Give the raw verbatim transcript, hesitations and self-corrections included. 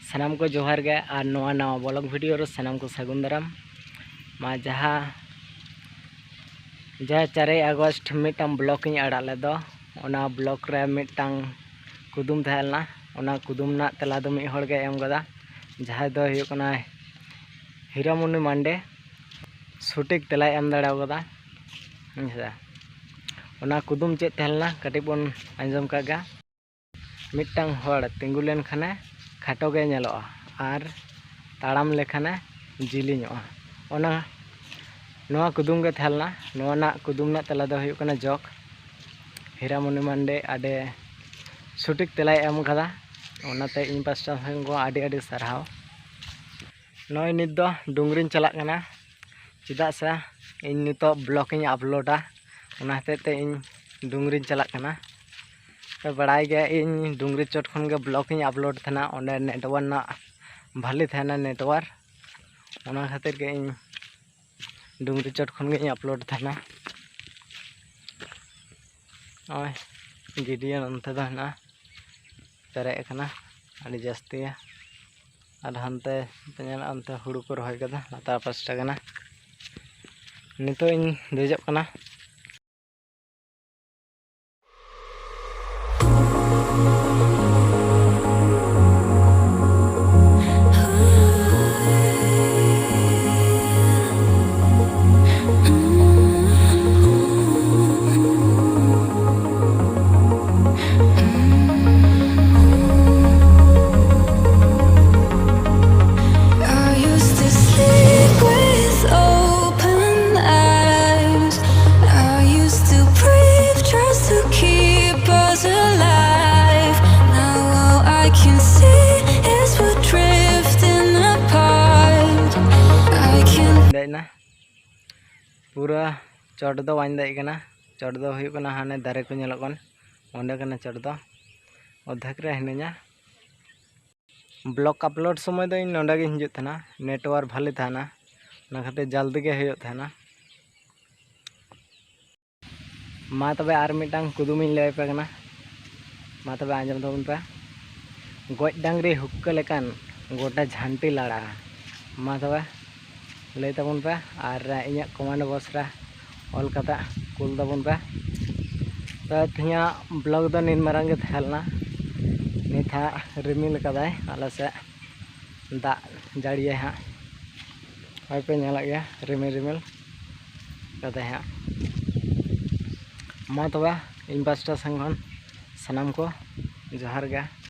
ᱥᱟᱱᱟᱢ ᱠᱚ ᱡᱚᱦᱟᱨ ᱜᱮ, ᱟᱨ ᱱᱚᱣᱟ ᱱᱟᱣᱟ vlog video ᱨᱮ ᱥᱟᱱᱟᱢ ᱠᱚ ᱥᱟᱹᱜᱩᱱ ᱫᱟᱨᱟᱢ᱾ ᱢᱟ ᱡᱟᱦᱟᱸ, ᱡᱟᱦᱟᱸ ᱪᱟᱨᱮᱭ ᱟᱜᱚᱥᱴ ᱢᱤᱫᱴᱟᱝ vlog ᱤᱧ ᱟᱲᱟᱜ ᱞᱮᱫ ᱫᱚ, ᱚᱱᱟ vlog ᱨᱮ ᱢᱤᱫᱴᱟᱝ ᱠᱩᱫᱩᱢ ᱛᱟᱦᱮᱸ ᱞᱮᱱᱟ᱾ ᱚᱱᱟ ᱠᱩᱫᱩᱢ ᱨᱮᱱᱟᱜ ᱛᱮᱞᱟ ᱫᱚ ᱢᱤᱫ ᱦᱚᱲ ᱜᱮ ᱮᱢ ᱠᱟᱫᱟ, ᱡᱟᱦᱟᱸᱭ ᱫᱚ ᱦᱩᱭᱩᱜ ᱠᱟᱱᱟᱭ ᱦᱤᱨᱟᱢᱚᱱᱤ ᱢᱟᱱᱰᱮ᱾ ᱥᱚᱴᱷᱤᱠ ᱛᱮᱞᱟᱭ ᱮᱢ ᱫᱟᱲᱮ ᱠᱟᱫᱟ᱾ ᱦᱮᱸ ᱥᱮ? ᱚᱱᱟ ᱠᱩᱫᱩᱢ ᱪᱮᱫ ᱛᱟᱦᱮᱸ ᱞᱮᱱᱟ, ᱠᱟᱹᱴᱤᱡ ᱵᱚᱱ ᱟᱸᱡᱚᱢ ᱠᱟᱜ ᱜᱮ᱾ ᱢᱤᱫᱴᱟᱝ ᱦᱚᱲ ᱛᱤᱸᱜᱩ ᱞᱮᱱᱠᱷᱟᱱᱮ ᱠᱷᱟᱴᱚ ᱜᱮ ᱧᱮᱞᱚᱜᱼᱟ, ᱟᱨ ᱛᱟᱲᱟᱢ ᱞᱮᱠᱷᱟᱱᱮ ᱡᱤᱞᱤᱧᱚᱜᱼᱟ᱾ ᱚᱱᱟ, ᱱᱚᱣᱟ ᱠᱩᱫᱩᱢ ᱜᱮ ᱛᱟᱦᱮᱸ ᱞᱮᱱᱟ᱾ ᱱᱚᱣᱟ ᱨᱮᱱᱟᱜ ᱠᱩᱫᱩᱢ ᱨᱮᱱᱟᱜ ᱛᱮᱞᱟ ᱫᱚ ᱦᱩᱭᱩᱜ ᱠᱟᱱᱟ ᱡᱚᱠ᱾ ᱦᱤᱨᱟᱢᱚᱱᱤ ᱢᱟᱱᱰᱮ ᱟᱹᱰᱤ ᱥᱚᱴᱷᱤᱠ ᱛᱮᱞᱟᱭ ᱮᱢ ᱠᱟᱫᱟ, ᱚᱱᱟᱛᱮ ᱤᱧ ᱯᱟᱥᱴᱟ ᱥᱮᱱ ᱠᱷᱚᱱ ᱟᱹᱰᱤ ᱟᱹᱰᱤ ᱥᱟᱨᱦᱟᱣ᱾ ᱱᱚᱜᱼᱚᱭ ᱱᱤᱛ ᱫᱚ ᱰᱩᱝᱨᱤᱧ ᱪᱟᱞᱟᱜ ᱠᱟᱱᱟ, ᱪᱮᱫᱟᱜ ᱥᱮ ᱤᱧ ᱱᱤᱛᱚᱜ vlog ᱤᱧ ᱟᱯᱞᱳᱰᱟ, ᱚᱱᱟ ᱦᱚᱛᱮᱡ ᱛᱮ ᱤᱧ ᱰᱩᱝᱨᱤᱧ ᱪᱟᱞᱟᱜ ᱠᱟᱱᱟ᱾ ᱯᱮ ᱵᱟᱲᱟᱭ ᱜᱮᱭᱟ, ᱤᱧ ᱰᱩᱝᱨᱤ ᱪᱚᱴ ᱠᱷᱚᱱ ᱜᱮ vlog ᱤᱧ ᱟᱯᱞᱳᱰ ᱛᱟᱦᱮᱱᱟ, ᱚᱸᱰᱮ network ᱨᱮᱱᱟᱜ ᱵᱷᱟᱞᱮ ᱛᱟᱦᱮᱱᱟ, network᱾ ᱚᱱᱟ ᱠᱷᱟᱹᱛᱤᱨ ᱜᱮ ᱤᱧ ᱰᱩᱝᱨᱤ ᱪᱚᱴ ᱠᱷᱚᱱ ᱜᱮ ᱤᱧ ᱟᱯᱞᱳᱰ ᱛᱟᱦᱮᱱᱟ᱾ ᱱᱚᱜᱼᱚᱭ ᱜᱟᱹᱰᱭᱟᱹ ᱱᱚᱱᱛᱮ ᱫᱚ ᱦᱮᱱᱟᱜᱼᱟ, ᱯᱮᱨᱮᱡ ᱟᱠᱟᱱᱟ ᱟᱹᱰᱤ ᱡᱟᱹᱥᱛᱤ ᱜᱮ᱾ ᱟᱨ ᱦᱟᱱᱛᱮ ᱯᱮ ᱧᱮᱞᱟ, ᱚᱱᱛᱮ ᱦᱩᱲᱩ ᱠᱚ ᱨᱚᱦᱚᱭ ᱠᱟᱫᱟ, ᱞᱟᱛᱟᱨ ᱯᱟᱥᱴᱟ ᱠᱟᱱᱟ᱾ ᱱᱤᱛᱚᱜ ᱤᱧ ᱫᱮᱡᱚᱜ ᱠᱟᱱᱟ᱾ I used to sleep with open eyes. I used to breathe just to keep us alive. Now all I can see is we're drifting apart. I can ᱫᱮᱡ ᱮᱱᱟ᱾ ᱯᱩᱨᱟᱹ ᱪᱚᱴ ᱫᱚ ᱵᱟᱹᱧ ᱫᱮᱡ ᱠᱟᱱᱟ᱾ ᱪᱚᱴ ᱫᱚ ᱦᱩᱭᱩᱜ ᱠᱟᱱᱟ ᱦᱟᱱᱮ ᱫᱟᱨᱮ ᱠᱚ ᱧᱮᱞᱚᱜ ᱠᱟᱱ, ᱚᱸᱰᱮ ᱠᱟᱱᱟ ᱪᱚᱴ ᱫᱚ᱾ ᱚᱨᱫᱷᱮᱠ ᱨᱮ ᱦᱤᱱᱟᱹᱧᱟ᱾ Vlog upload ᱥᱚᱢᱚᱭ ᱫᱚ ᱤᱧ ᱱᱚᱸᱰᱮ ᱜᱤᱧ ᱦᱤᱡᱩᱜ ᱛᱟᱦᱮᱱᱟ, network ᱵᱷᱟᱞᱮ ᱛᱟᱦᱮᱱᱟ, ᱚᱱᱟ ᱠᱷᱟᱹᱛᱤᱨ ᱡᱟᱞᱫᱤ ᱜᱮ ᱦᱩᱭᱩᱜ ᱛᱟᱦᱮᱱᱟ᱾ ᱢᱟ ᱛᱚᱵᱮ ᱟᱨ ᱢᱤᱫᱴᱟᱝ ᱠᱩᱫᱩᱢᱤᱧ ᱞᱟᱹᱭ ᱟᱯᱮ ᱠᱟᱱᱟ, ᱢᱟ ᱛᱚᱵᱮ ᱟᱸᱡᱚᱢ ᱛᱟᱵᱚᱱ ᱯᱮ᱾ ᱜᱚᱡ ᱰᱟᱝᱨᱤ ᱦᱩᱠᱠᱟᱹ ᱞᱮᱠᱟᱱ ᱜᱚᱴᱟ ᱡᱷᱟᱱᱴᱤ ᱞᱟᱲᱟ᱾ ᱢᱟ ᱛᱚᱵᱮ ᱞᱟᱹᱭ ᱛᱟᱵᱚᱱ ᱯᱮ ᱟᱨ ᱤᱧᱟᱹᱜ comment box ᱨᱮ ᱚᱞ ᱠᱟᱛᱮ ᱠᱩᱞ ᱛᱟᱵᱚᱱ ᱯᱮ᱾ ᱛᱚ ᱛᱮᱦᱮᱧᱟᱜ vlog ᱫᱚ ᱱᱤᱱ ᱢᱟᱨᱟᱝ ᱜᱮ ᱛᱟᱦᱮᱸ ᱞᱮᱱᱟ᱾ ᱱᱤᱛ ᱦᱟᱸᱜ ᱨᱤᱢᱤᱞ ᱠᱟᱫᱟᱭ ᱟᱞᱮ ᱥᱮᱫ, ᱫᱟᱜ ᱡᱟᱹᱲᱤᱭᱟᱭ ᱦᱟᱸᱜ᱾ ᱦᱚᱭ ᱯᱮ ᱧᱮᱞᱮᱫ ᱜᱮᱭᱟ ᱨᱤᱢᱤᱞ ᱨᱤᱢᱤᱞ ᱠᱟᱫᱟᱭ ᱦᱟᱸᱜ᱾ ᱢᱟ ᱛᱚᱵᱮ ᱤᱧ ᱯᱟᱥᱴᱟ ᱥᱮᱱ ᱠᱷᱚᱱ ᱥᱟᱱᱟᱢ ᱠᱚ ᱡᱚᱦᱟᱨ ᱜᱮ᱾